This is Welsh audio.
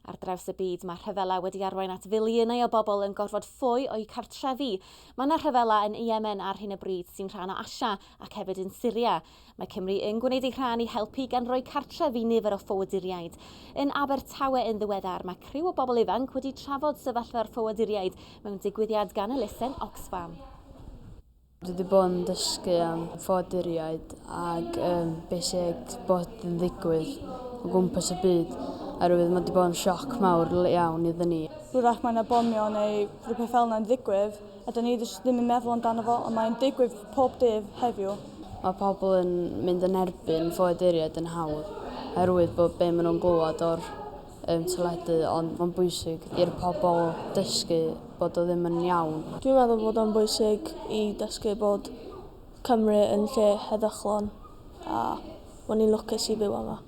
Ar draws y byd mae rhyfela wedi arwain at filiynau o bobl yn gorfod ffoi o'u cartrefi. Mae yna rhyfela yn Iemen ar hyn o bryd sy'n rhan o Asia ac hefyd yn Syria. Mae Cymru yn gwneud ei rhan i helpu gan roi cartref i nifer o ffoaduriaid. Yn Abertawe yn ddiweddar, mae criw o bobl ifanc wedi trafod sefyllfa'r ffoaduriaid mewn digwyddiad gan elusen Oxfam. Dwi wedi bod yn dysgu am ffoaduriaid ac beth sy'n bod yn ddigwydd o gwmpas y byd, oherwydd mae wedi bod yn sioc mawr iawn iddyn ni. Hwyrach mae yna bomio neu rhywbeth fel yna'n ddigwydd, a da ni jyst ddim yn meddwl amdano fo, ond mae'n digwydd pob dydd heddiw. Mae pobl yn mynd yn erbyn ffoaduriaid yn hawdd, oherwydd bod be maen nhw'n glywed o'r teledu, ond mae'n bwysig i'r pobl dysgu bod o ddim yn iawn. Dwi'n meddwl bod o'n bwysig i dysgu bod Cymru yn lle heddychlon a bod ni'n lwcus i byw yma.